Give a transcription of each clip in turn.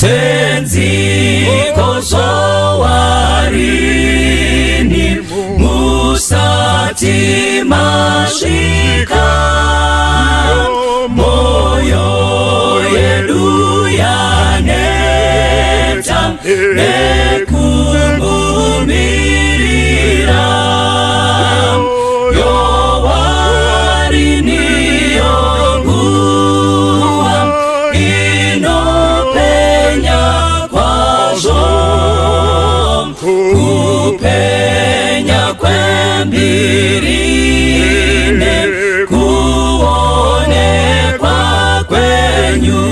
Tenzi kozowarini musati masvika, moyo yedu yaneta nekumumirira. Yowarini yonguva inopenya kwazvo, kupenya kwembiri nekuonekwa kwenyu.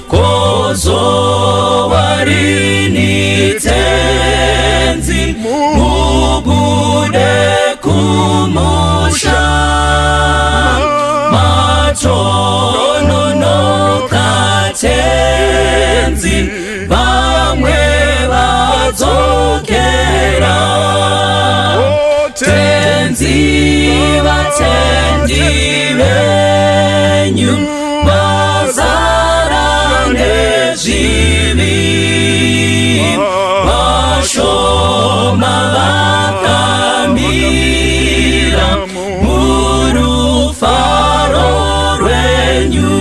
Kozowarini Tenzi mubude kumusha, matononoka Tenzi, vamwe vadzokera. Tenzi, vatendi venyu vazara nezvivi, vashoma vakamira murufaro rwenyu.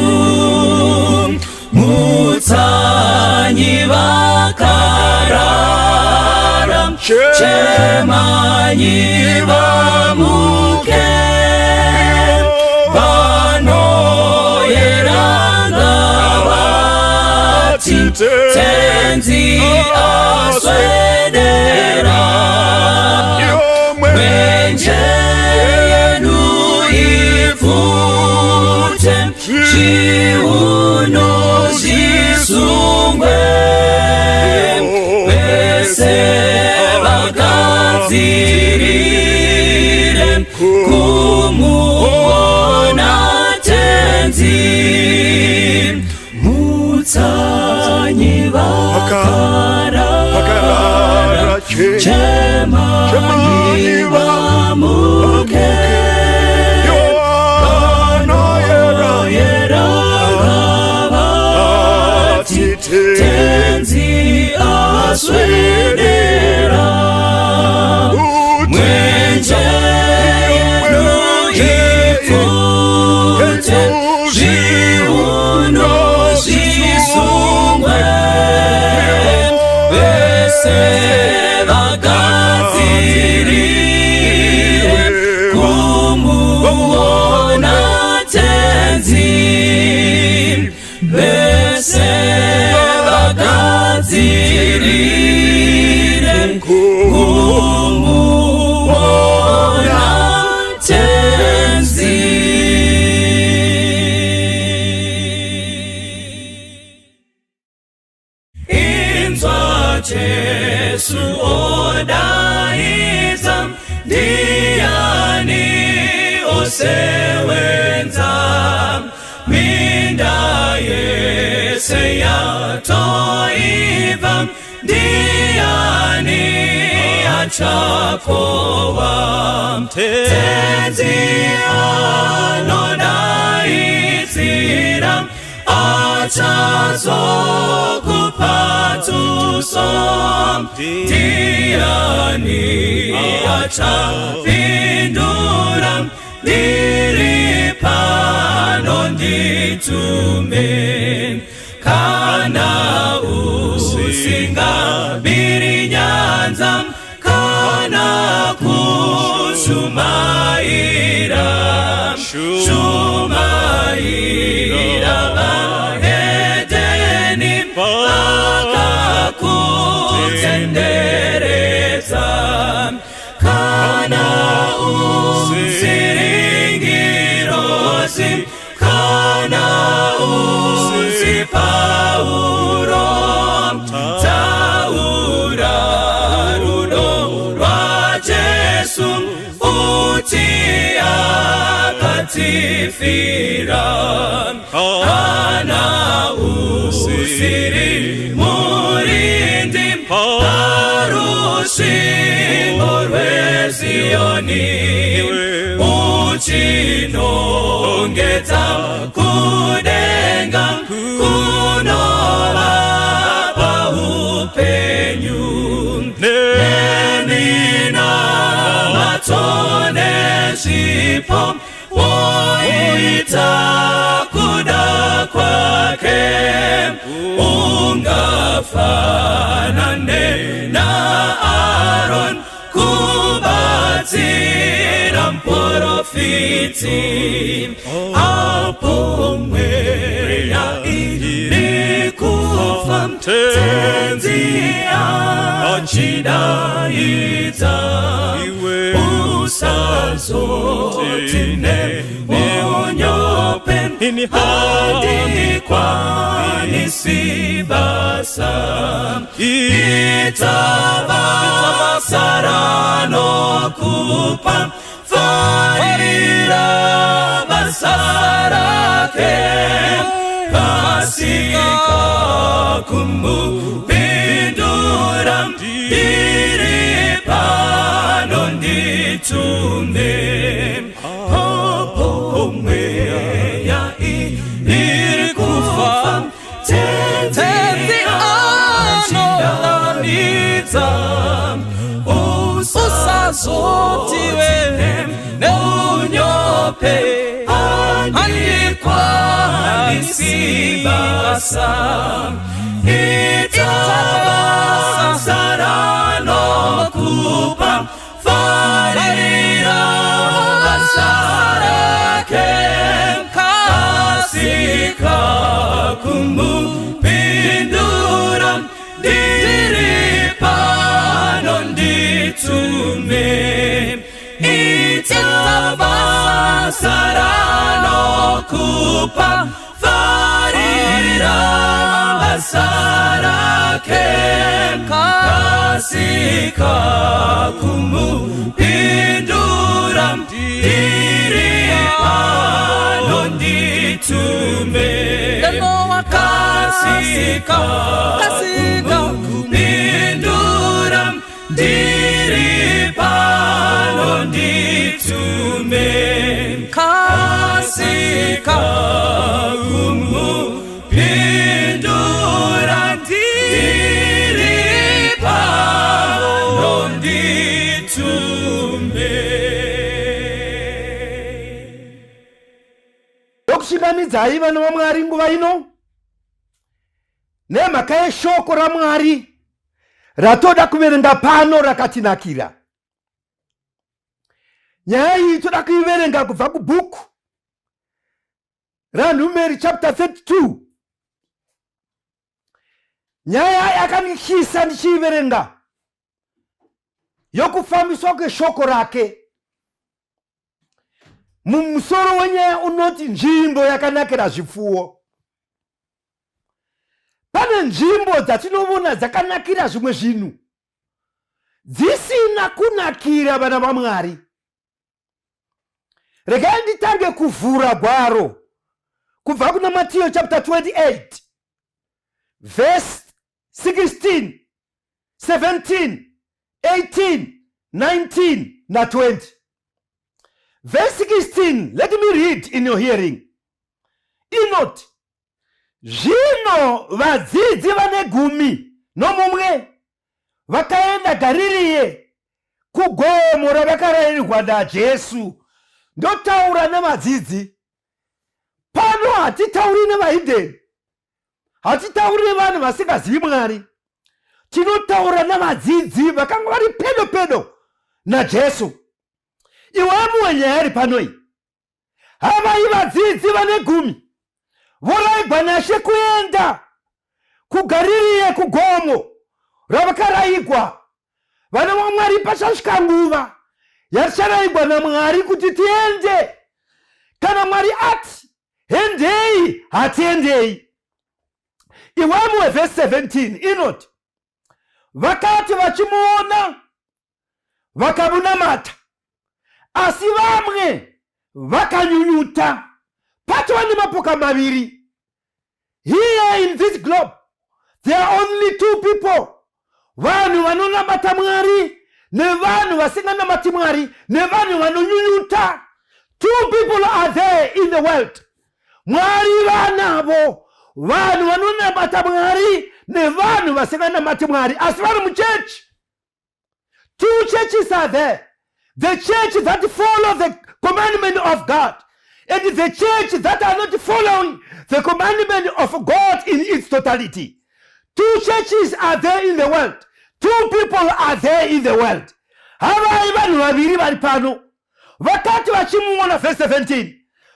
Mutsanyi vakarara, chemanyi vamuke, vanoyeranga vati Tenzi aswedera. Mwenje yedu ipfute, zviuno zvisungwe, vese vagadzirire kumuona Tenzi. Mutsanyi vakarara, chemanyi vamuke, vanoyera vati Tenzi aswedera. Mwenje yedu ipfute, zviuno zvisungwe, vese vagadzirire kumuona Tenzi, vese vagadzirire kumuona Tenzi. Inzwa, Jesu odaidza, ndiani osewenza? Minda yese yatoibva, ndiani achakohwa? Tenzi anodaidzira, achazokupa tuso, ndiani achapindura? Ndiri pano, nditume. Kana usingabiri nyanza kana kushumaira, shumaira vahedheni vakakutenderedza. Kana usiri ngirozi, kana usi Pauro, taura rudo rwaJesu, uti akatifira. Kana usiri murindi parusvingo rweZiyoni, uchinongedza kudenga kuno. Ungafanane naAron kubatsira muprofiti apo mweya iri kufa, Tenzi achidaidza. Iwe Usazoti neunyope, Ini handikwanisi basa. Ita basa raanokupa, farira basa rake, kasika kumupindura, ndiri pano, nditume. Apo mweya iri kufa, Tenzi achidaidza. Usazoti neunyope, handikwanisi basa. Ita basa raanokupa, farira basa rake, kasika kumupindura, ndiri pano, nditume. Ita basa raanokupa, farira basa rake, kasika kumupindura, ndiri pano, nditume. Kasika kumupindura, ndiri pano, nditume. Kasika kumupindura, ndiri pano, nditume. Ndokuchingamidzai, vana vaMwari, nguva ino nemhaka yeshoko raMwari ratoda kuverenga pano rakatinakira. Nyaya iyi toda kuiverenga kubva kubhuku raNhumeri, chapter 32. Nyaya yakandityisa ndichiiverenga, yokufambiswa kweshoko rake, mumusoro wenyaya unoti "Nzvimbo yakanakira zvipfuwo". Pane nzvimbo dzatinovona dzakanakira zvimwe zvinhu, dzisina kunakira vana vaMwari. Regai nditange kuvhura gwaro kubva kuna Matiyo chapter 28 verse 16, 17, 18, 19 na20. Verse 16, let me read in your hearing. Inoti, "Zvino vadzidzi vane 11 vakaenda Gaririye, kugomo ravakarayirwa naJesu." Ndotaura nevadzidzi pano, hatitauri nevahidheni, hatitauri nevanhu vasingazivi Mwari. Tinotaura navadzidzi vakanga vari pedo pedo naJesu. Iwe nyaya iri pano iyi, havai vadzidzi vane 10 vorayigwa naShe kuenda kuGaririye, kugomo ravakarayigwa. Vana vaMwari, pachasvika nguva yaticharayigwa naMwari kuti tiende. Kana Mwari ati hendei, hatiendei. Iwemwe vhesi 17 inoti, "Vakati vachimuona, vakamunamata, asi vamwe vakanyunyuta." Patova nemapoka maviri. Here in this globe there are only two people: vanhu vanonamata Mwari nevanhu vasinganamati Mwari, nevanhu vanonyunyuta. Two people are there in the world. Mwari vanavo vanhu vanonamata Mwari nevanhu vasinganamati Mwari, asi vari muchechi. Two churches are there: the church that follow the commandment of God. And the church that are not following the commandment of God in its totality. Two churches are there in the world. Two people are there in the world. Havai vanhu vaviri vari pano. Vakati vachimuona, verse 17,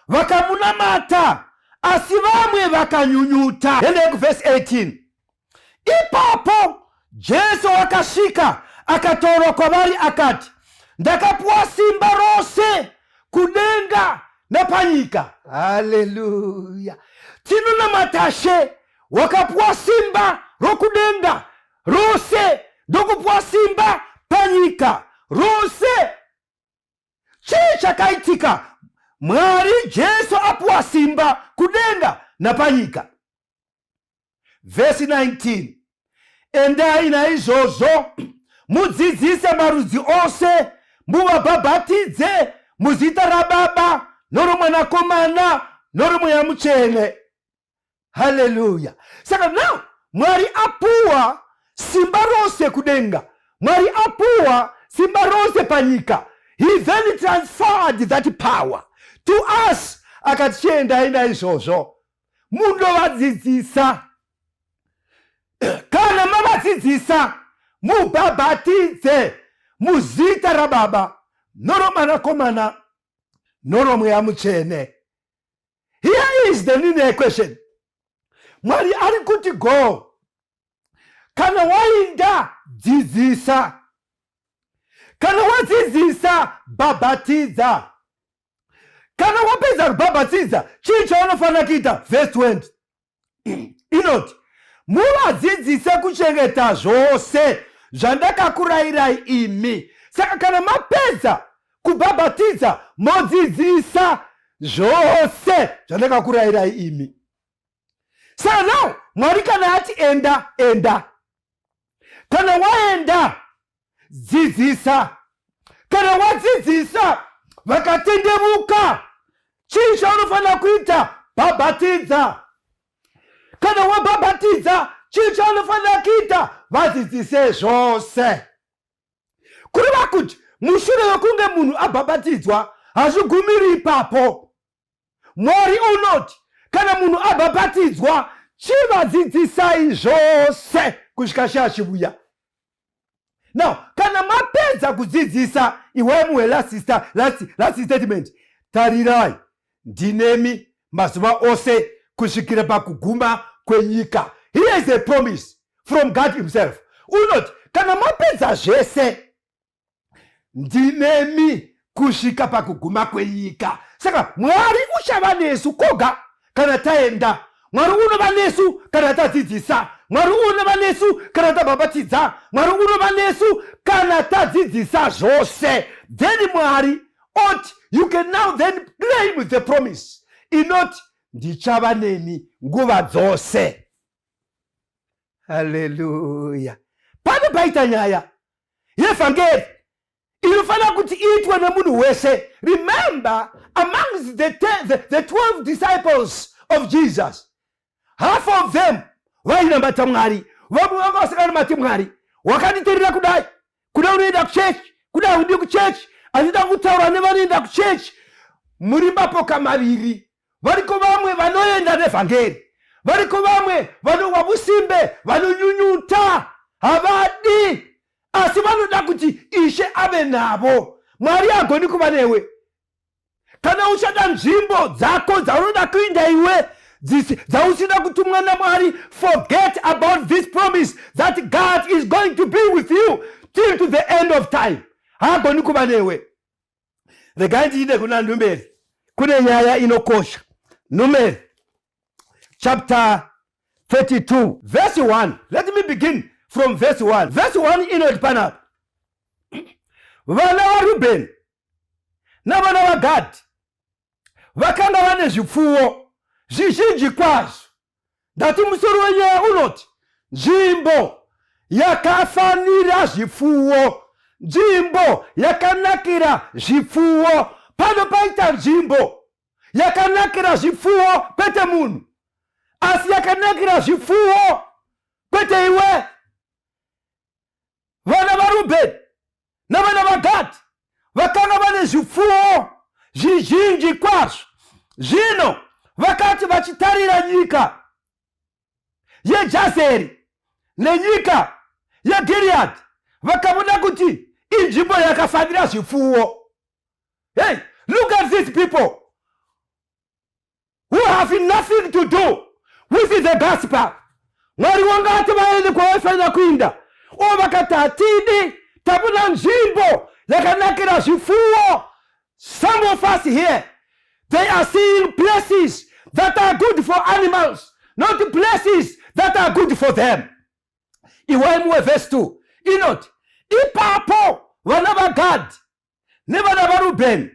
vakamunamata, asi vamwe vakanyunyuta. Endei kuvhesi 18. Ipapo Jesu wakasvika akataura kwavari akati, "Ndakapiwa simba rose kudenga nepanyika." Haleluya! Tinonamata She wakapiwa simba rokudenga rose, ndokupiwa simba panyika rose. Chii chakaitika? Mwari Jesu apiwa simba kudenga napanyika. Vhesi 19: "Endai naizvozvo, mudzidzise marudzi ose, muvabhabhatidze muzita raBaba noRomwanakomana noRomweya Mutsvene." Haleluya! Saka now Mwari apuwa simba rose kudenga, Mwari apuwa simba rose panyika. He then transferred that power to us, akati, "Chiendai naizvozvo, mundovadzidzisa. Kana mavadzidzisa, mubhabhatidze muzita raBaba noRomwanakomana noRomweya Mutsvene." Here is the linear equation. Mwari ari kuti, "Go. Kana wainda, dzidzisa. Kana wadzidzisa, bhabhatidza. Kana wapedza kubhabhatidza, chii chaunofanira kuita?" Vhesi 20 inoti, "Muvadzidzise kuchengeta zvose zvandakakurayirai imi." Saka kana mapedza kubhabhatidza, modzidzisa zvose zvandakakurayirai imi. Saka now Mwari kana ati enda, enda. Kana waenda, dzidzisa. Kana wadzidzisa, vakatendevuka, chii chaunofanira kuita? Bhabhatidza. Kana wabhabhatidza, chii chaunofanira kuita? Vadzidzise zvose. Kureva kuti mushure mekunge munhu abhabhatidzwa, hazvigumiri ipapo. Mwari unoti kana munhu abhabhatidzwa, chivadzidzisai zvose kusvika She achivuya. Now kana mapedza kudzidzisa, iwe muwe last statement: "Tarirai, ndinemi mazuva ose kusvikira pakuguma kwenyika." Here is a promise from God himself. Unoti kana mapedza zvese, ndinemi kusvika pakuguma kwenyika. Saka Mwari uchava nesu koga kana taenda. Mwari unova nesu kana tadzidzisa. Mwari unova nesu kana tabhabhatidza. Mwari unova nesu kana tadzidzisa zvose. Then Mwari oti, you can now then claim the promise inoti, "Ndichava nemi nguva dzose." Haleluya! Pane paita nyaya yevhangeri inofanira kuti iitwe nemunhu wese. Remember, amongst the 12 disciples of Jesus, half of them vainamata Mwari, vamwe vanga vasinganamati Mwari. Wakanditerera kudai, kuda unoenda kuchechi, kuda haudi kuchechi. Handida kutaura nevanoenda kuchechi. Muri mapoka maviri. Variko vamwe vanoenda nevhangeri, variko vamwe vanowa vusimbe, vanonyunyuta, havadi, asi vanoda kuti Ishe ave navo. Mwari hagoni kuva newe kana uchada nzvimbo dzako dzaunoda kuinda iwe, dzausina kutumwa naMwari. Forget about this promise that God is going to be with you till to the end of time. Haagoni kuva newe. Regai ndiinde kuna Numeri, kune nyaya inokosha. Numeri chapter 32 verse 1. Let me begin from verse 1. Verse 1 inoti panapa, "Vana vaRubheni navana vaGadhi vakanga vane zvipfuwo zvizhinji kwazvo." Ndati musoro wenyaya unoti nzvimbo yakafanira zvipfuwo, nzvimbo yakanakira zvipfuwo. Pano paita nzvimbo yakanakira zvipfuwo, kwete munhu, asi yakanakira zvipfuwo, kwete iwe. "Vana vaRubheni navana vaGadhi vakanga vane zvipfuwo zvizhinji kwazvo." Zvino vakati vachitarira nyika yeJazeri nenyika yeGiriyadhi, vakaona kuti inzvimbo yakafanira zvipfuwo. Hey, look at these people who have nothing to do with the gospel. Mwari wanga ati vaende kwavaifanira kuinda, o vakati hatidi, tabona nzvimbo yakanakira zvipfuwo. Some of us here, they are seeing places that are good for animals, not places that are good for them. Iwai muwe verse 2 inoti, ipapo vana vaGadhi nevana vaRubheni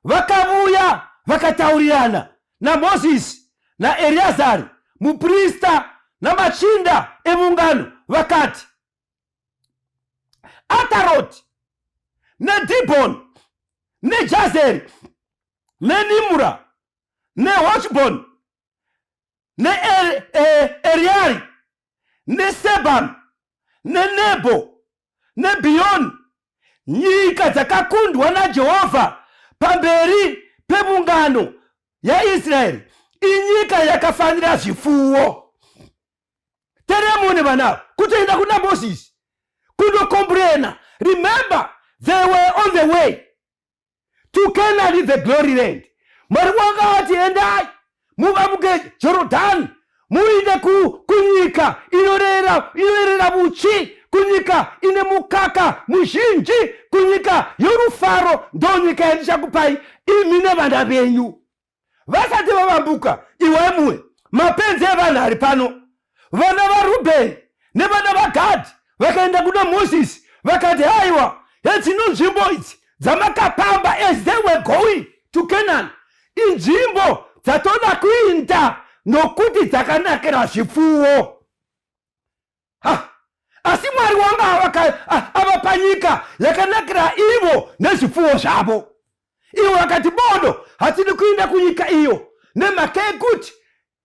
vakavuya vakataurirana naMozisi naEriazari muprista namachinda evungano, vakati, Ataroti neDhibhoni neJazeri neNimura neHoshbhoni neEriari neSebhami neNebho neBhiyoni, nyika dzakakundwa naJehovha pamberi pevungano yaIsraeri, inyika yakafanira zvipfuwo. Teremune vana kutoenda kuna Mozisi kundokomburena. Remember, they were on the way to Canaan, the glory land. Mwari wanga ati endai muvamuke Jorodhani muinde kunyika inoerera vuchi, kunyika ine mukaka muzhinji, kunyika yorufaro, ndonyika yandichakupai imi nevana venyu. Vasati vavambuka, iwemwe mapenzi evanhu ari pano, vana vaRubheni nevana vaGadhi vakaenda kuna Mozisi vakati, haiwa, hedzino nzvimbo idzi dzamakapamba as they were going to Canaan, inzvimbo dzatoda kuinda nokuti dzakanakira zvipfuwo. Ha, asi Mwari wanga avapa nyika yakanakira ivo nezvipfuwo zvavo. Ivo vakati, bodo, hatidi kuinda kunyika iyo nemhaka yekuti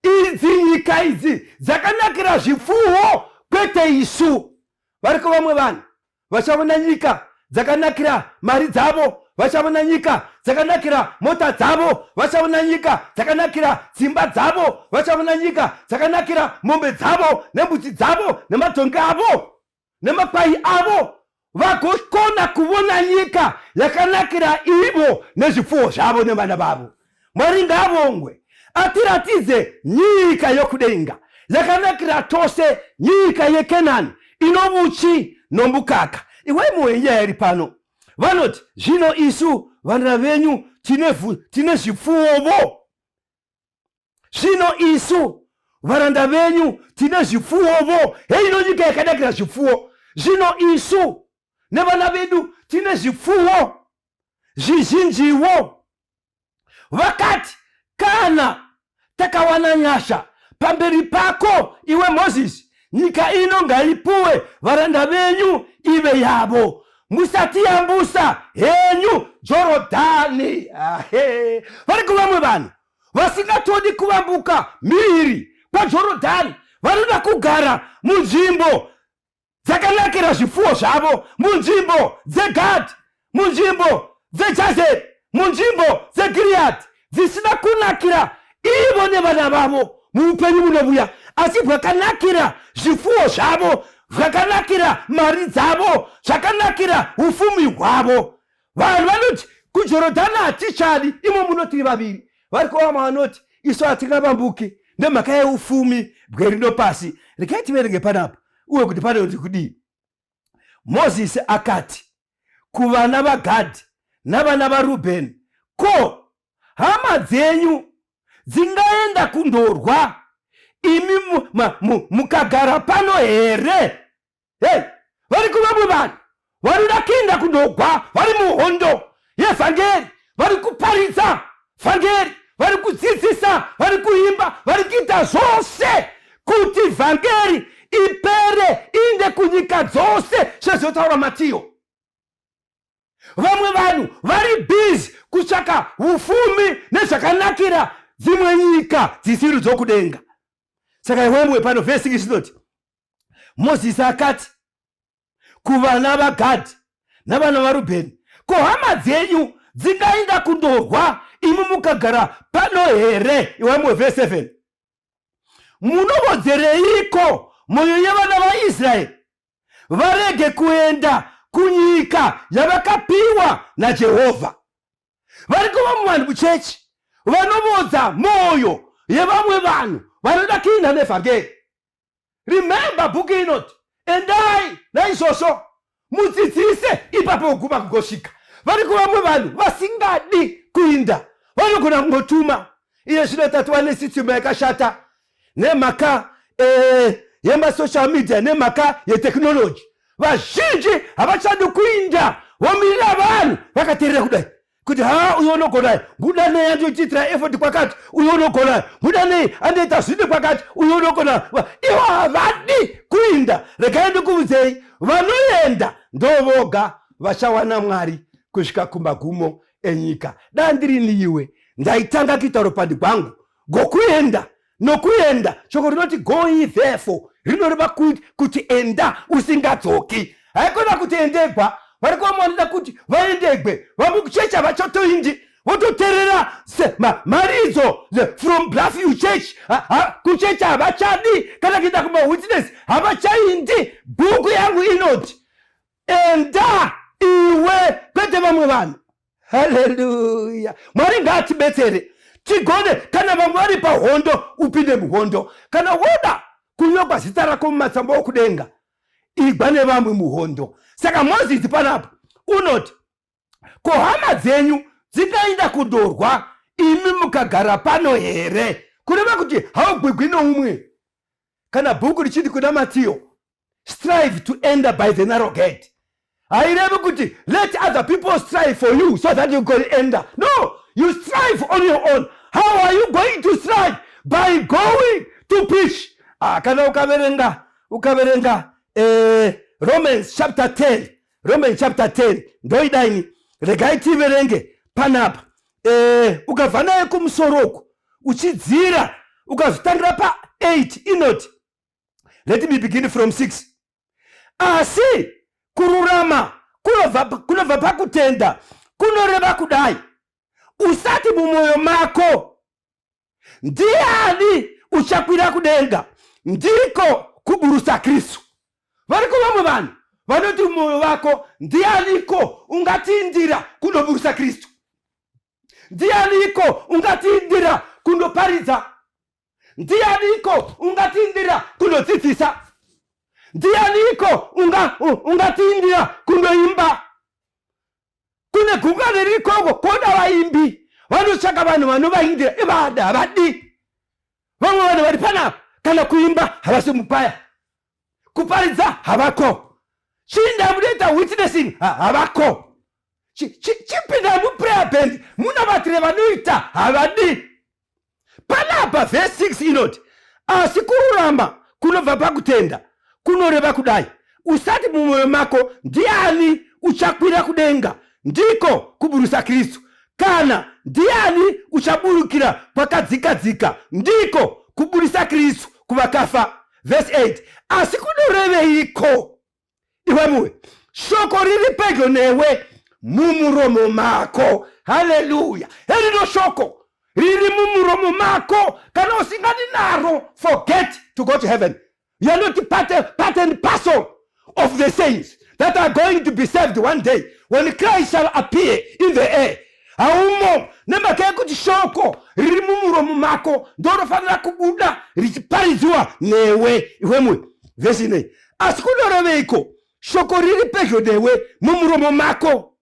idzi nyika idzi dzakanakira zvipfuwo kwete isu. Variko vamwe vanhu vachavona nyika dzakanakira mari dzavo, vachavona nyika dzakanakira mota dzavo, vachavona nyika dzakanakira dzimba dzavo, vachavona nyika dzakanakira mombe dzavo nembudzi dzavo nemadhongi avo nemakwai avo, vagokona kuvona nyika yakanakira ivo nezvipfuwo zvavo nevana vavo. Mwari ngaavongwe, atiratidze nyika yokudenga yakanakira tose, nyika yeKenani inovuchi nomukaka. Iwe muwe nyaya iri pano vanoti, zvino isu vana venyu tine zvipfuwovo. Zvino isu varanda venyu tine zvipfuwovo. Heino nyika yakanakira zvipfuwo. Zvino isu nevana vedu tine zvipfuwo zvizhinjiwo. Vakati, kana takawana nyasha pamberi pako iwe Mozisi, nyika ino ngaipuwe varanda venyu ive yavo, musatiyambusa henyu Jorodhani. Ahe, vari kuvamwe vanhu vasingatodi kuvambuka mhiri kwaJorodhani, vanoda kugara munzvimbo dzakanakira zvipfuwo zvavo, munzvimbo dzeGadhi, munzvimbo dzeJazeri, munzvimbo dzeGiriyadhi, dzisina kunakira ivo nevana vavo muupenyu munovuya, asi bwakanakira zvipfuwo zvavo, zvakanakira mari dzavo, zvakanakira ufumi hwavo. Vanhu vanoti kuJorodhani hatichadi, imo muno tiri vaviri. Variko vamwe vanoti isu hatingavambuki nemhaka yeufumi bwerino pasi. Regai tiverenge panapa uye kuti panoti kudii. Mozisi akati kuvana vaGadhi navana vaRubheni, ko hama dzenyu dzingaenda kundorwa imi mukagara pano here? Hey, vari kuvamwe vanhu vanoda kuenda kundogwa vari muhondo yevhangeri, vari kuparidza vhangeri, vari kudzidzisa, vari kuimba, vari kuita zvose kuti vhangeri ipere inde kunyika dzose sezvotaura Matiyo. Vamwe vanhu vari busy kutsvaka ufumi nezvakanakira dzimwe nyika dzisiri dzokudenga. Saka iwemwe pano vhesi 6 inoti, Mozisi akati kuvana vaGadhi navana vaRubheni, ko hama dzenyu dzingaenda kundorwa imi mukagara pano here? Iwamwe vhesi 7. Munovodzereiko mwoyo yevana vaIsraeri varege kuenda kunyika yavakapiwa naJehovha? Variko vamwe vanhu muchechi vanovodza mwoyo yevamwe vanhu vanoda kuinda nevhangeri. Remember, bhuku inoti endai naizvozvo mudzidzise, ipapo kuguma kugosvika. Variko vamwe vanhu vasingadi kuinda, vanogona kungotuma. Iye zvino tatiwa nesystem yakashata nemhaka yemasocial media, nemhaka yetechnology. Vazhinji havachadi kuinda, vomirira vanhu vakateerera kudai kuti ha, uyo unogona, mudanei andochiitira effort kwakati, uyo unogona, mudanei andoita zvidi kwakati, uyo unogona. Ivo havadi kuinda. Regai ndikuudzei, vanoenda ndovoga vachawana Mwari kusvika kumagumo enyika. Da ndiri iwe, ndaitanga kuita rupandi gwangu gokuenda nokuenda. Shoko rinoti "Go ye therefore" rinoreva kuti enda usingadzoki, haikona kuti endegwa. Vari kuvamwe vanoda kuti vaendegwe. Vamwe kuchechi havachotoindi, vototeerera mharidzo from Bluffview Church. Kuchechi havachadi kana kuenda kumawitness, havachaindi. Bhuku yangu inoti enda iwe, kwete vamwe vanhu. Haleluya! Mwari ngaatibetsere tigone. Kana vamwe vari pahondo, upinde muhondo. Kana woda kunyorwa zita rako mumatsamba okudenga, igwa nevamwe muhondo. Saka Mozisi panapa unoti, ko hama dzenyu dzingaenda kundorwa imi mukagara pano here? Kureva kuti haugwigwi noumwe. Kana bhuku richiti kuna Matiyo, "Strive to enter by the narrow gate," hairevi kuti let other people strive for you so that you can enter. No, you strive on your own. How are you going to strive? By going to preach. Ah, kana ukaverenga Romans chapter 10, Romans chapter 10 ndoidaini, regai tiverenge panapa. Ukabva naye kumusoro uku uchidzira, ukazvitangira pa8, inoti, let me begin from 6: Asi kururama kunobva pakutenda kunoreva kudai: usati mumwoyo mako, "Ndiani uchakwira kudenga?" ndiko kuburusa Kristu. Variko vamwe vanhu vanoti mumwoyo wako, "Ndianiko ungatindira kundoburusa Kristu? Ndianiko ungatindira kundoparidza? Ndianiko ungatindira kundodzidzisa? Ndianiko ungatindira kundoimba?" Kune gungano ririkoko, koda vaimbi, vanotsvaka vanhu vanovaindira. Ivada havadi. Vamwe vanhu vari panapa, kana kuimba havasi mupaya, kuparidza havako, chinda munoita witnessing havako, chipinda muprayer band munavatire vanoita havadi. Panapa vhesi 6 inoti, asi kururama kunobva pakutenda kunoreva kudai: usati mumwoyo mako, "Ndiani uchakwira kudenga?" ndiko kuburusa Kristu, kana "Ndiani uchaburukira kwakadzikadzika?" ndiko kuburisa Kristu kuvakafa. Vhesi 8: Asi kunoreveiko iwemuwe? Shoko riri pedyo newe, mumuromo mako. Haleluya! Herino shoko riri mumuromo mako. Kana usingadi naro, forget to go to heaven. You are not part and parcel of the saints that are going to be saved one day when Christ shall appear in the air. Haumo, nemhaka yekuti shoko riri mumuromo mako ndorofanira kubuda richiparidziwa newe iwemwe. Vhesi inei: Asi kunoreveiko? Shoko riri pedyo newe, mumuromo mako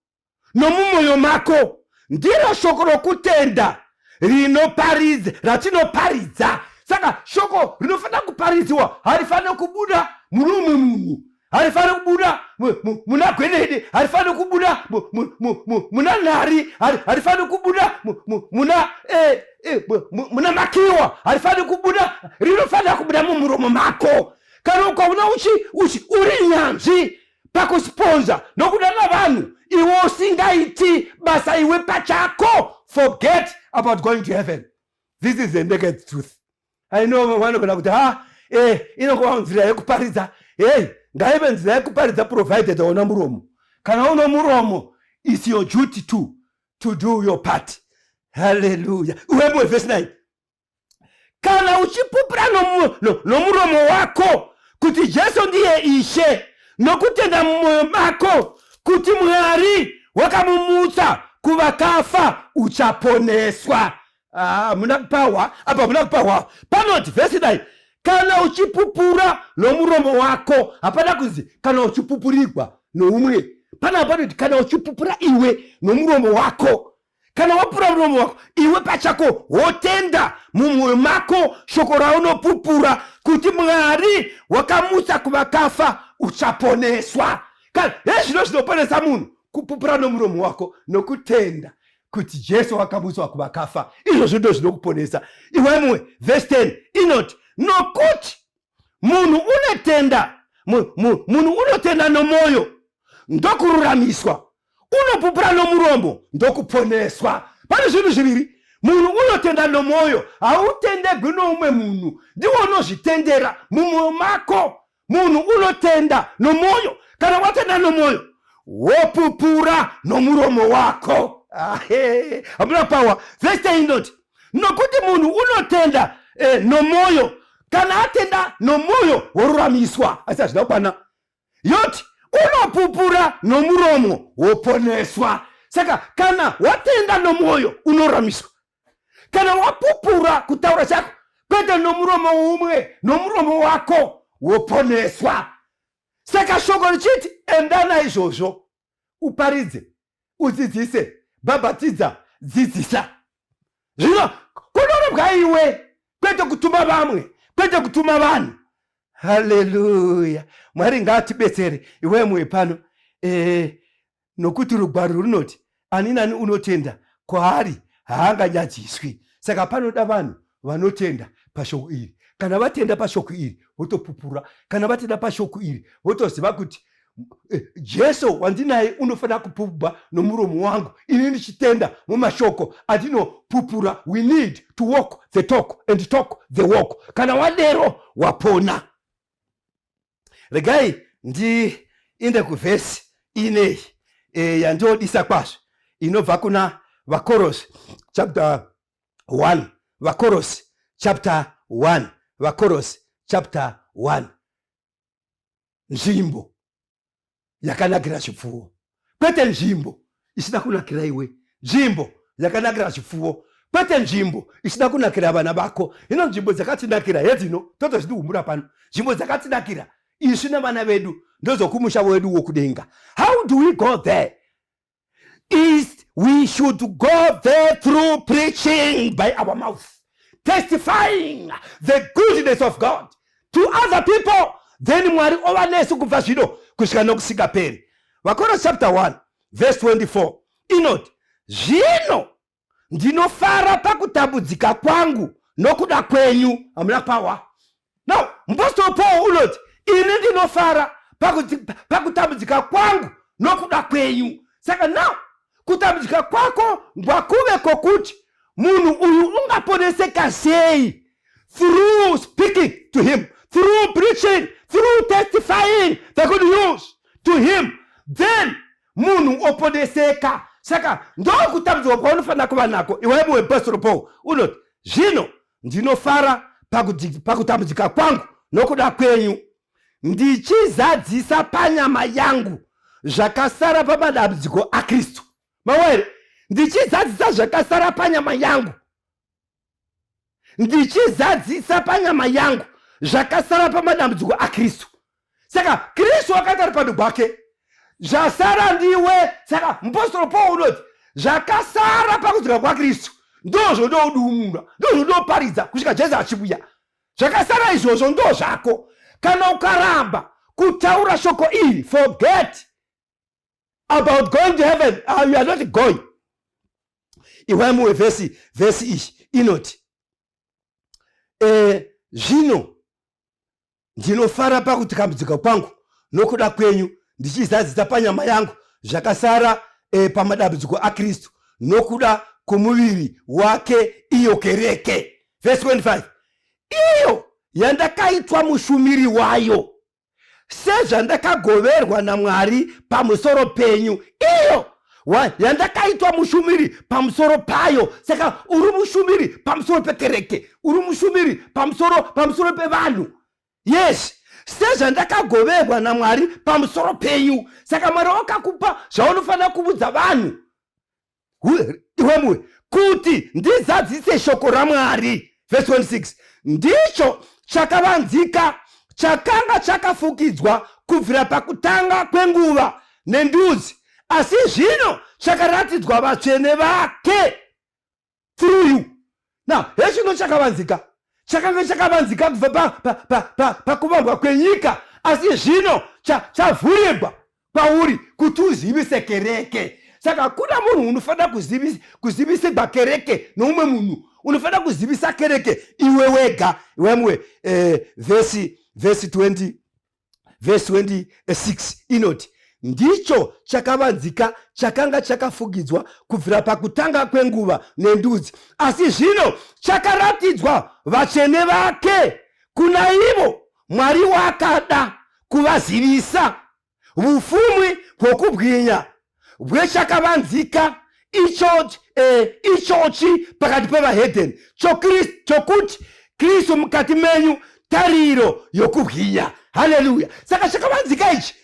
nomumwoyo mako, ndiro shoko rokutenda rinoparidza, ratinoparidza. Saka shoko rinofanira kuparidziwa harifaniri kubuda mune umwe munhu, harifaniri kubuda muna Gwenede, harifaniri kubuda muna Nhari, harifaniri kubuda muna Makiwa, harifaniri kubuda. Rinofanira kubuda mumuromo mako. Kana ukaona uchi uri nyanzvi pakusponsor nokudana vanhu, iwe usingaiti basa iwe pachako, forget about going to heaven. This is the naked truth. I know vanogona kuti ha, inongova nzira yekuparidza. Hey, ngaive nzira yekuparidza, provided waona muromo. Kana uno muromo, is your duty too. to do your part. Haleluya. Uwembo vhesi 9. Kana uchipupura nomuromo wako kuti Jesu ndiye Ishe, nokutenda mumwoyo mako kuti Mwari wakamumutsa kuvakafa, uchaponeswa. Ah, muna kupahwa apa, muna kupahwa. Panoti vhesi 9, kana uchipupura nomuromo wako. Hapana kunzi kana uchipupurirwa noumwe. Pana panoti kana uchipupura iwe nomuromo wako. Kana wapupura muromo wako iwe pachako, wotenda mumwoyo mako shoko raunopupura kuti Mwari wakamutsa kuvakafa, uchaponeswa. Kana hezvino zvinoponesa munhu: kupupura nomuromo wako nokutenda kuti Jesu wakamutswa kuvakafa. Izvozvo ndo zvinokuponesa iwe mumwe. Vhesi 10 inoti, nokuti munhu unotenda, munhu unotenda nomwoyo ndokururamiswa, unopupura nomuromo ndokuponeswa. Pane zvinhu zviviri. Munhu unotenda nomwoyo. Hautendegwi noumwe munhu, ndiwo unozvitendera mumwoyo mako. Munhu unotenda nomwoyo. Kana watenda nomwoyo, wopupura nomuromo wako. Hamuna power. Vhesi 10 inoti, nokuti munhu unotenda nomwoyo, kana atenda nomwoyo woruramiswa. Asi hazvina kukwana. Yoti unopupura nomuromo woponeswa. Saka kana watenda nomwoyo, unoruramiswa. Kana wapupura, kutaura chako, kwete nomuromo umwe, nomuromo wako, woponeswa. Saka shoko richiti, enda naizvozvo, uparidze, udzidzise, bhabhatidza, dzidzisa. Zvino kunorebwa iwe, kwete kutuma vamwe, kwete kutuma vanhu. Haleluya. Mwari ngaatibetsere. Iwe mwe pano, nokuti rugwaro runoti, ani nani unotenda kwaari haanganyadziswi. Saka panoda vanhu vanotenda pashoko iri. Kana vatenda pashoko iri, votopupura. Kana vatenda pashoko iri, votoziva kuti Jesu wandinaye unofanira kupupurwa nomuromo wangu, ini ndichitenda mumashoko andinopupura. We need to walk the talk and talk the walk. Kana wadero, wapona. Regai ndiinde kuvhesi inei yandinodisa kwazvo, inobva kuna Vakorosi chapter 1. Vakorosi chapter 1. Vakorosi chapter 1. Nzvimbo yakanakira zvipfuwo, kwete nzvimbo isina kunakira iwe. Nzvimbo yakanakira zvipfuwo, kwete nzvimbo isina kunakira vana vako. Hino nzvimbo dzakatinakira hedzino, totozvidiumura pano. Nzvimbo dzakatinakira isu nevana vedu ndozokumusha wedu wokudenga. How do we go there? Is we should go there through preaching by our mouth, testifying the goodness of God to other people. Then Mwari ova nesu kubva zvino kusvika nokusingaperi. Vakoro chapter 1 verse 24 inoti, zvino ndinofara pakutambudzika kwangu nokuda kwenyu. Hamuna power. Now Mupostori Paul unoti, ini ndinofara pakutambudzika kwangu nokuda kwenyu. Saka now kutambudzika kwako ngwakuve kokuti munhu uyu ungaponeseka sei, through speaking to him, through preaching, through testifying the good news to him. Then munhu oponeseka. Saka ndokutambudzika kwaunofanira kuva nako iwe muapostoro Paul unoti, zvino ndinofara pakutambudzika kwangu nokuda kwenyu, ndichizadzisa panyama yangu zvakasara pamadambudziko aKristu. Mawere, ndichizadzisa zvakasara panyama yangu, ndichizadzisa panyama yangu zvakasara pamadambudziko aKristu. Saka Kristu akaita rupando rwake, zvasara ndiwe. Saka mupostoro Paul unoti, zvakasara pakudzika kwaKristu ndozvondoudumura, ndozvondoparidza kusvika Jesu achiuya. Zvakasara izvozvo ndo zvako. Kana ukaramba kutaura shoko iri, forget about going to heaven. You are not going. Iwai mumwe vhesi. Vhesi iyi inoti, zvino ndinofara pakutambudzika kwangu nokuda kwenyu, ndichizadzisa panyama yangu zvakasara pamadambudziko aKristu nokuda kwomuviri wake, iyo kereke. Vhesi 25, iyo yandakaitwa mushumiri wayo sezvandakagoverwa naMwari pamusoro penyu. Iyo Yandakaitwa mushumiri pamusoro payo. Saka uri mushumiri pamusoro pekereke, uri mushumiri pamusoro pevanhu. Yes, sezvandakagoverwa naMwari pamusoro penyu. Saka Mwari wakakupa zvaunofanira kuudza vanhu iwemuwe, kuti ndizadzise shoko raMwari. Verse 26, ndicho chakavanzika chakanga chakafukidzwa kubvira pakutanga kwenguva nendudzi, asi zvino chakaratidzwa vatsvene vake through you. Now, hechino chakavanzika chakanga chakavanzika kubva pakuvambwa kwenyika, asi zvino chavhurirwa kwauri kuti uzivise kereke. Saka hakuna munhu unofanira kuzivisigwa kereke noumwe munhu. Unofanira kuzivisa kereke iwe wega. Iwemwe vhesi 20, vhesi 26 inoti, ndicho chakavanzika chakanga chakafukidzwa kubvira pakutanga kwenguva nendudzi, asi zvino chakaratidzwa vatsvene vake. Kuna ivo Mwari wakada kuvazivisa vufumwi hwokubwinya bwechakavanzika ichochi pakati pevahedheni, chokuti Kristu mukati menyu, tariro yokubwinya. Haleluya! Saka chakavanzika ichi,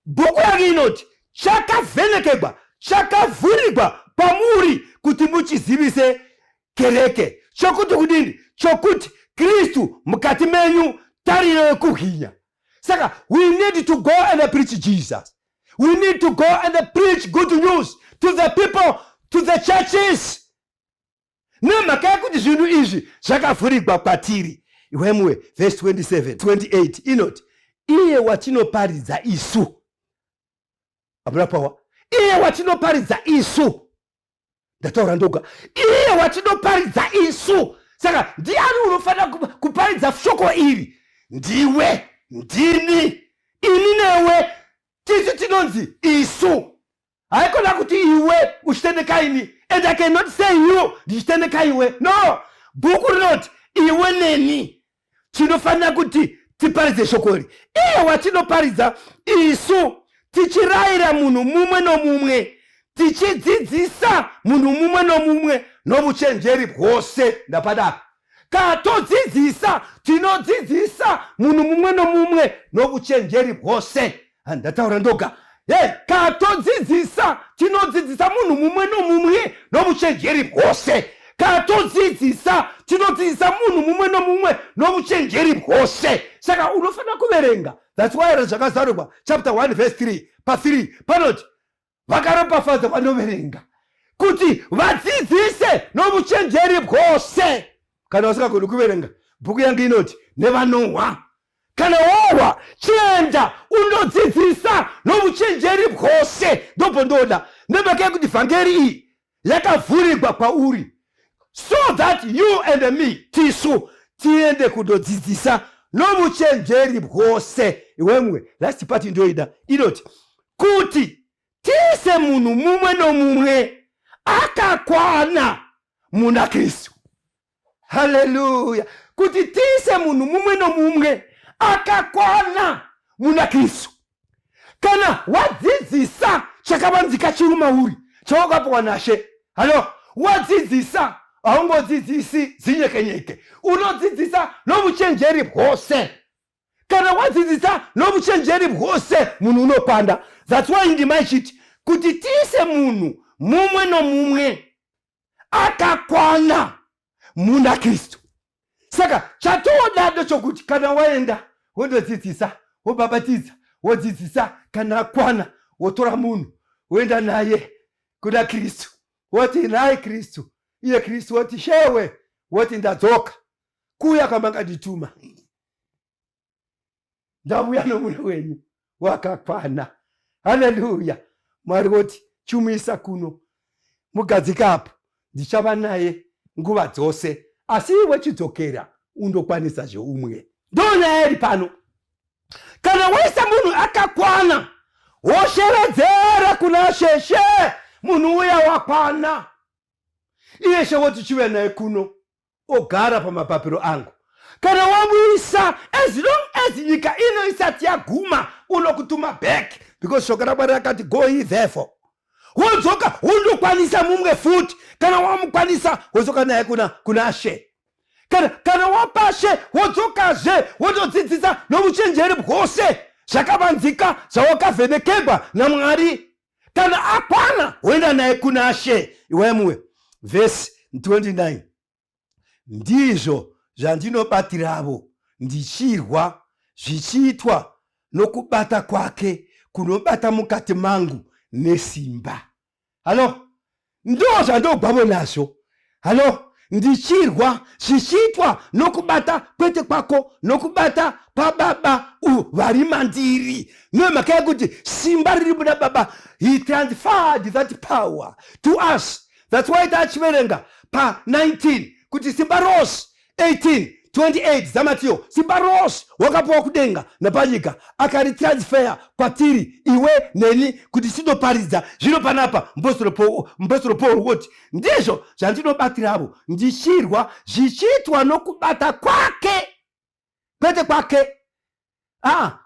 bhuku yangu inoti chakavhenekegwa, chakavhurigwa kwamuri kuti muchizivise kereke. Chokuti kudini? Chokuti Kristu mukati menyu, tariro yekubwinya. Saka we need to go and preach Jesus. We need to go and preach good news to the people, to the churches, nemhaka yekuti zvinhu izvi zvakavhurigwa kwatiri. Iwemuwe, verse 27 28 inoti, iye watinoparidza isu, abura pawa, iye watinoparidza isu. Ndataura ndoga, iye watinoparidza isu. Saka ndiani unofanira kuparidza shoko iri? Ndiwe, ndini, ini newe, tisu tinonzi isu. Haikona kuti iwe uchitendeka ini and I cannot say you ndichitendeka iwe. No, bhuku rinoti iwe neni tinofanira kuti tiparidze shoko iri. Iye watinoparidza isu, tichirayira munhu mumwe nomumwe, tichidzidzisa munhu mumwe nomumwe novuchenjeri bwose. Ndapadapa katodzidzisa, tinodzidzisa munhu mumwe nomumwe novuchenjeri bwose. Ndataura ndoga. Hey, katodzidzisa, tinodzidzisa munhu mumwe nomumwe novuchenjeri bwose. Katodzidzisa, tinodzidzisa munhu mumwe nomumwe novuchenjeri bwose. Saka unofanira kuverenga. That's why Zvakazarurwa chapter 1 verse 3, pa3 panoti, vakaropafadza vanoverenga kuti vadzidzise novuchenjeri bwose. Kana usingagoni kuverenga, bhuku yangu inoti nevanohwa. Kana wohwa, chienda undodzidzisa novuchenjeri bwose. Ndobvo ndoda, nemhaka yekuti vhangeri iyi yakavhurigwa kwauri so that you and me, tisu tiende kundodzidzisa novuchenjeri bwose. Iwemwe, last part ndoida, inoti kuti tiise munhu mumwe nomumwe akakwana muna Kristu. Haleluya! Kuti tiise munhu mumwe nomumwe akakwana muna Kristu. Kana wadzidzisa chakavanzika chiri mauri chawakapiwa naShe, halo, wadzidzisa, haungodzidzisi zinyekenyeke, unodzidzisa novuchenjeri bwose. Kana wadzidzisa novuchenjeri bwose, munhu unopanda. That's why ndima ichiti kuti tiise munhu mumwe nomumwe akakwana muna Kristu. Saka chatoda ndechokuti kana waenda wondodzidzisa, wobhabhatidza, wodzidzisa, kana akwana wotora munhu woenda naye kuna Kristu, woti, nhai Kristu. Iye Kristu woti, shewe. Woti, ndadzoka kuuya kwamangandituma, ndavuya nomunhu wenyu wakakwana. Haleluya! Mwari woti, chimuisa kuno, mugadzika apo, ndichava naye nguva dzose, asi iwe chidzokera undokwanisa zveumwe. Ndo nyaya iri pano. Kana waisa munhu akakwana, woshevedzera kuna Sheshe, munhu uya wakwana. Iye She woti, chiuya naye kuno, ogara pamapapiro angu. Kana wamuisa, as long as nyika ino isati yaguma, unokutuma back, because shoko raMwari rakati, go ye therefore. Wodzoka wondokwanisa mumwe futi. Kana wamukwanisa wodzoka naye kuna kuna She. Kana wapashe wodzokazve wondodzidzisa novuchenjeri bwose zvakavanzika zvawakavhenekegwa naMwari. Kana akwana woenda naye kuna She. Iwai muwe vhesi 29. Ndizvo zvandinobatiravo ndichirwa, zvichiitwa nokubata kwake kunobata mukati mangu nesimba. Halo, ndo zvandogwavo nazvo. Halo, ndichirwa zvichiitwa nokubata kwete kwako nokubata kwababa vari mandiri, nemhaka yekuti simba riri muna Baba. He transferred that power to us. That's why tachiverenga pa 19 kuti simba rose 18 28 dzaMatiyo, simba rose wakapiwa kudenga napanyika, akaritransfer kwatiri iwe neni kuti tinoparidza. Zvino panapa Mupostoro Paul woti, ndizvo zvandinobatiravo ndichirwa, zvichiitwa nokubata kwake, kwete kwake,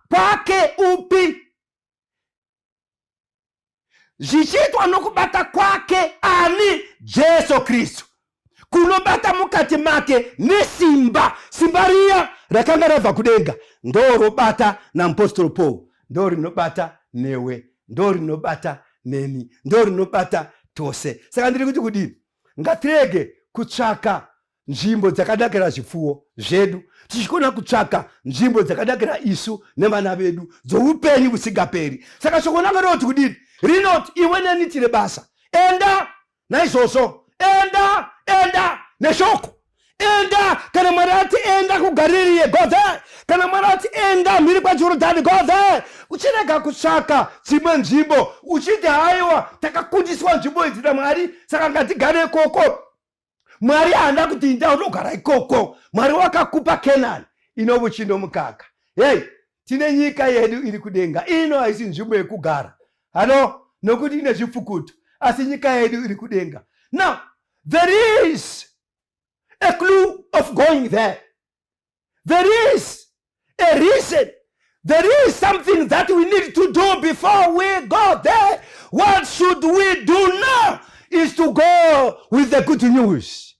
kwake upi, zvichiitwa nokubata kwake ani? Jesu Kristu, kunobata mukati make nesimba. Simba riya rakanga rabva kudenga ndo robata naMupostoro Paul, ndo rinobata newe, ndo rinobata neni, ndo rinobata tose. Saka ndiri kuti kudini? Ngatirege kutsvaka nzvimbo dzakanakira zvipfuwo zvedu, tichikona kutsvaka nzvimbo dzakanakira isu nevana vedu dzoupenyu husingaperi. Saka shoko rangu rinoti kudini? Rinoti iwe neni tine basa. Enda naizvozvo, enda, enda neshoko. Enda. Kana Mwari ati enda kuGaririye, go there. Kana Mwari ati enda mhiri kwaJorodhani, go there. Uchirega kutsvaka dzimwe nzvimbo uchiti haiwa, takakundiswa nzvimbo idzi naMwari, saka ngatigare ikoko. Mwari haana kuti inda unogara ikoko. Mwari wakakupa Kenani ino mukaka. Hey, tine nyika yedu iri kudenga. Ino haisi nzvimbo yekugara, hano, nokuti ine zvipfukuto, asi nyika yedu iri kudenga. Now there is a clue of going there. There is a reason. There is something that we need to do before we go there. What should we do now is to go with the good news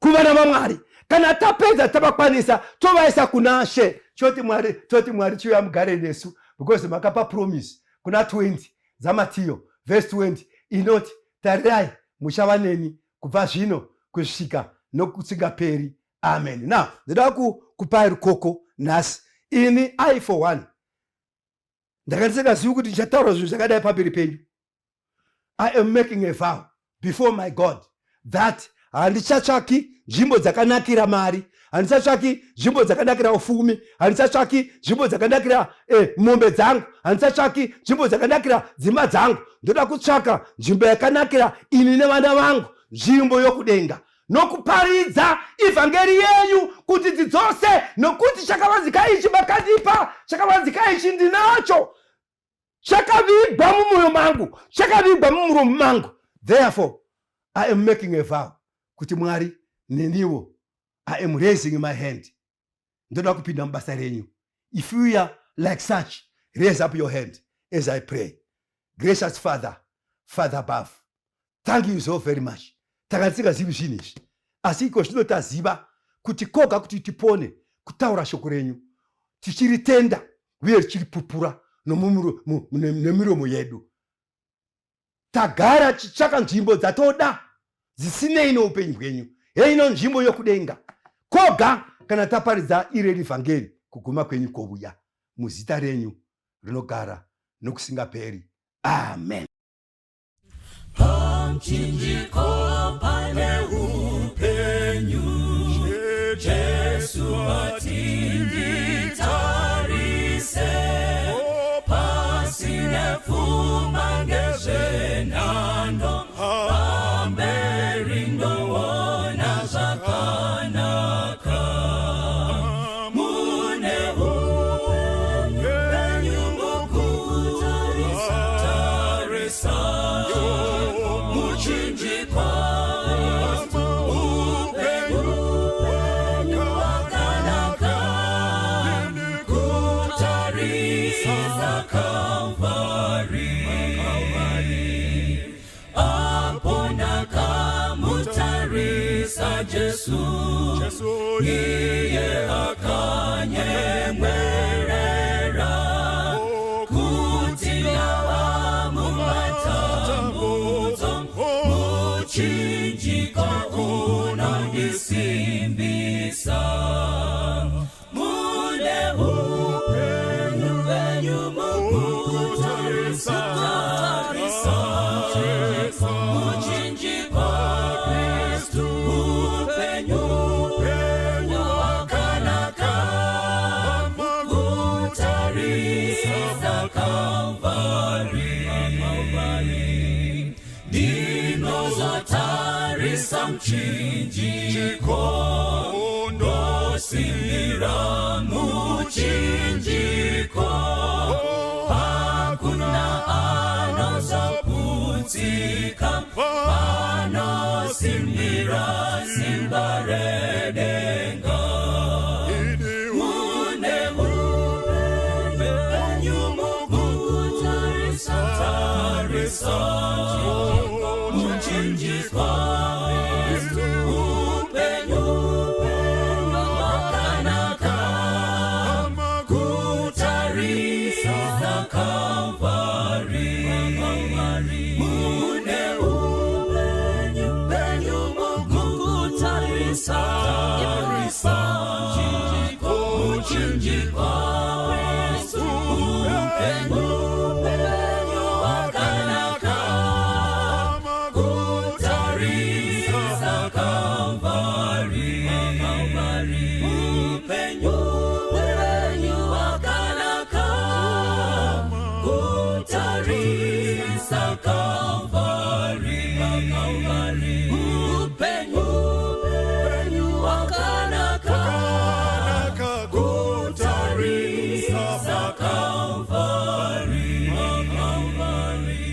kuvana vaMwari. Kana tapedza, tavakwanisa, tovaisa kuna She. Choti Mwari, toti Mwari, chiuya mugare nesu, because makapa promise kuna 20 dzaMatiyo verse 20 inoti, tarirai, muchava neni kubva zvino kusvika nokusingaperi. Amen. Now ndoda kupai rukoko nhasi. Ini, I for one, ndanga ndisingazivi kuti ndichataura zvinhu zvakadai pamberi penyu. I am making a vow before my God that handichatsvaki nzvimbo dzakanakira mari, handichatsvaki nzvimbo dzakanakira ufumi, handichatsvaki nzvimbo dzakanakira mombe dzangu, handichatsvaki nzvimbo dzakanakira dzimba dzangu. Ndoda kutsvaka nzvimbo yakanakira ini nevana vangu, nzvimbo yokudenga, nokuparidza ivhangeri yenyu kuti dzidzose, nokuti chakavanzika ichi makandipa, chakavanzika ichi ndinacho, chakavigwa mumwoyo mangu, chakavigwa mumuromo mangu. Therefore I am making a vow kuti Mwari, neniwo I am raising my hand, ndoda kupinda mubasa renyu. If you are like such, raise up your hand as I pray. Gracious Father, Father above, thank you so very much. Takanga tisingazivi zvinhu izvi, asi iko zvino taziva kuti koga kuti tipone kutaura shoko renyu tichiritenda uye tichiripupura nemiromo yedu. Tagara tichitsvaka nzvimbo dzatoda dzisinei noupenyu hwenyu. Heino nzvimbo yokudenga koga kana taparidza ireri vhangeri, kuguma kwenyu kovuya. Muzita renyu rinogara nokusingaperi, amen. Pamuchinjiko pane upenyu, Jesu atinditarise, pasine pfuma ngezvenhando, pamberi ndoona zvakanaka. Mune upenyu mukutarisa muchinjikwa, upenyu hwakanaka, kutarisa Calvary. Jesu, iye akanyemwerera kuti ndava mumatambudzo, muchinjiko unondisimbisa. Mune upenyu penyu mukutarisa tarisa muchinjiko, Kristu upenyu wakanaka, kutarisa Kalvari. Ndinozotarisa muchinjiko, ndosimbira muchinjiko, hakuna anozoputsika panosimbira simba redenga. Mune upenyu mukutarisa tarisa muchinjiko, upenyu wakanaka, kutarisa Kalvari. Mune upenyu penyu mukutarisa tarisa muchinjiko, upenyu wakanaka, kutarisa Kalvari. Upenyu wakanaka, kutarisa Kalvari. Upenyu wakanaka, kutarisa Kalvari. Kalvari.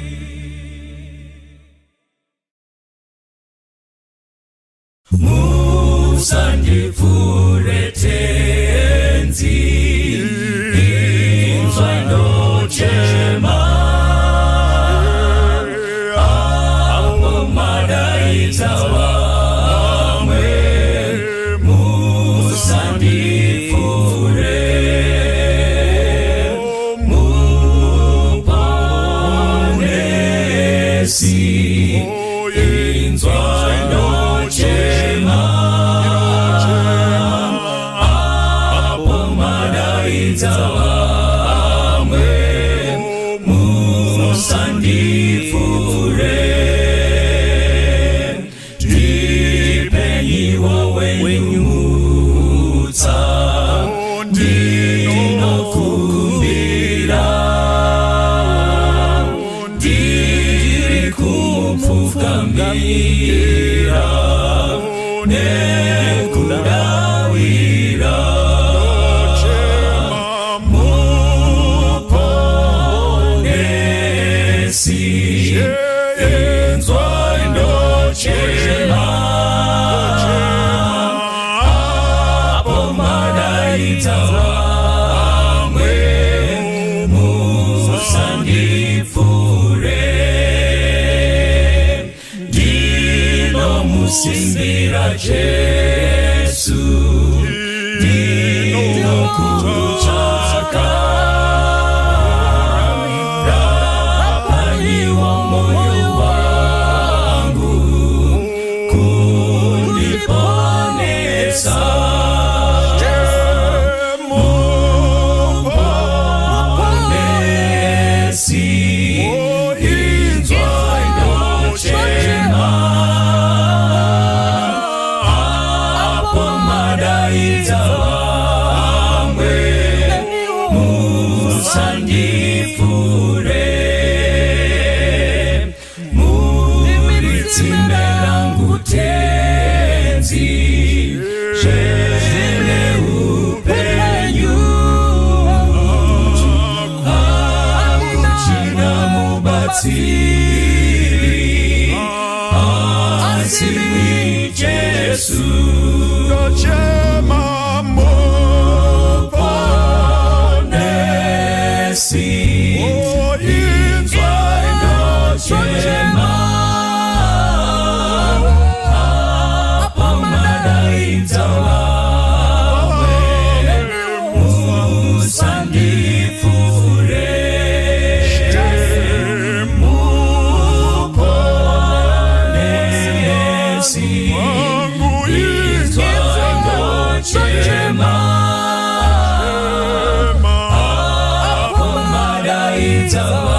Musandipfuure Tenzi, inzwai ndochema apo madaidza vamwe. Musandipfuure, Muponesi, inzwai ndochema apo madaidza vamwe. Musandipfuure, ndipenyiwo wenyu mutsa, ndinokumbira, ndiri kumupfukamira nekudawira. Muponesi, inzwai ndochema apo madaidza vamwe. Musandipfuure, ndinomusimbira Jesu, ndinokutsvaka, rapayiwo moyo wangu kundiponesa. Muponesi, inzwai ndochema apo madaidza vamwe. Musandipfuure, muri tsime rangu Tenzi, zvene upenyu, hakuchina mubatsiri asi Jesu. Ndochema. Muponesi, inzwai ndochema apo. Kuratidza.